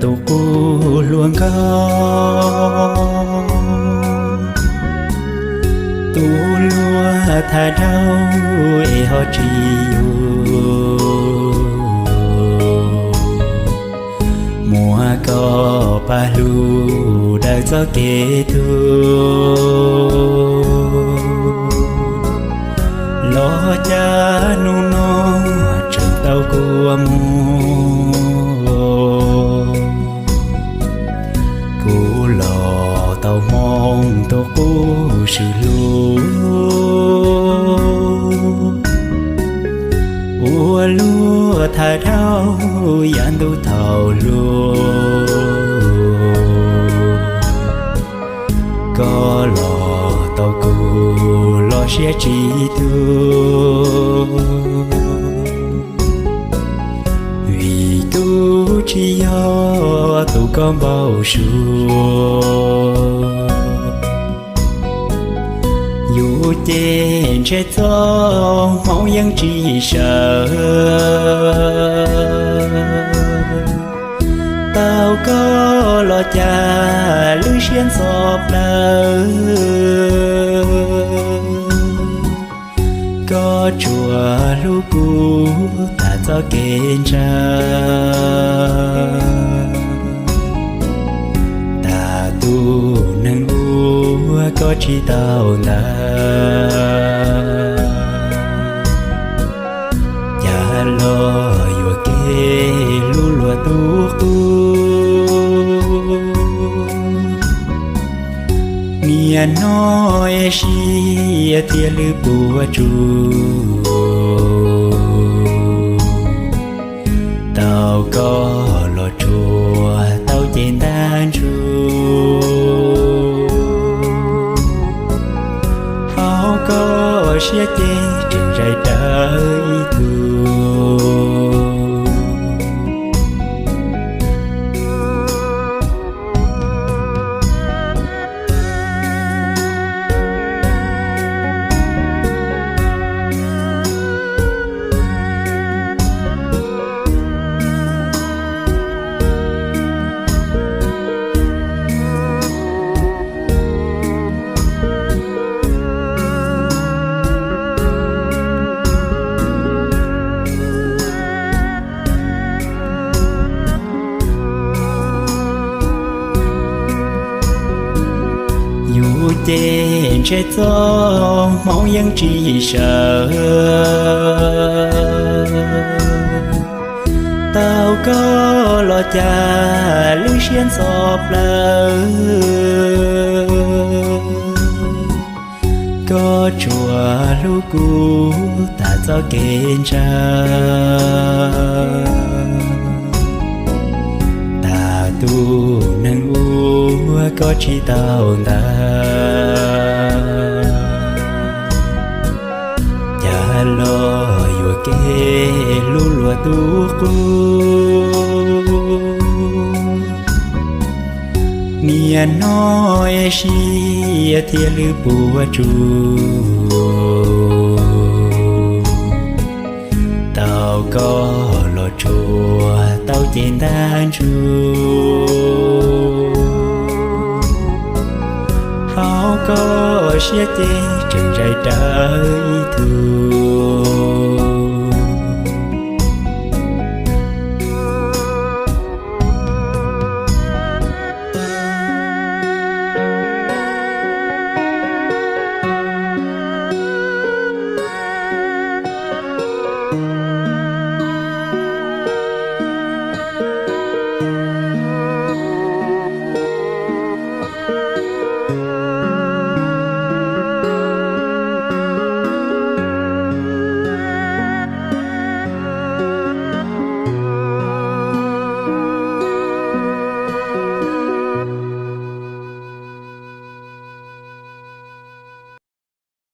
tus qub hluas nkauj, tus luag tham dhau es ho tsis yuav. Muab koj pab hlub daws txoj kev tuag, los cas hnub no tseem tau kua muag. Kuv los tau hmoov tus qub swm hlub, ua luag tham dhau yav ntuj thaum hluas. Koj los tau kuv los siab tsis tuag, vim kuv tsis yog tus koj npau suav. Yus ces ntshe txoj hmoov yeej tsis sawv, tau koj los cas lub siab ntxhov plawv. Koj tsuas hlub kuv tas txoj kev ntshaw, tas tus neeg uas koj tsis tau ntawd. Cas los yuam kev hlub luag tus qub, niaj hnub es siab thiab lwj puas tsuaj. Tau koj los tsuas tau ces ntab ntsuj, hauv koj siab ces tseem zais rawv ib tug. Yus ces ntshe txoj hmoov yeej tsis sawv, tau koj los cas lub siab ntxhov plawv. Koj tsuas hlub kuv tas txoj kev ntshaw, tas tus neeg uas koj tsis tau ntawd. Cas los yuam kev hlub luag tus qub, niaj hnub es siab thiab lwj puas tsuaj. Tau koj los tsuas tau ces ntab ntsuj, hauv koj siab ces tseem zais rawv ib tug.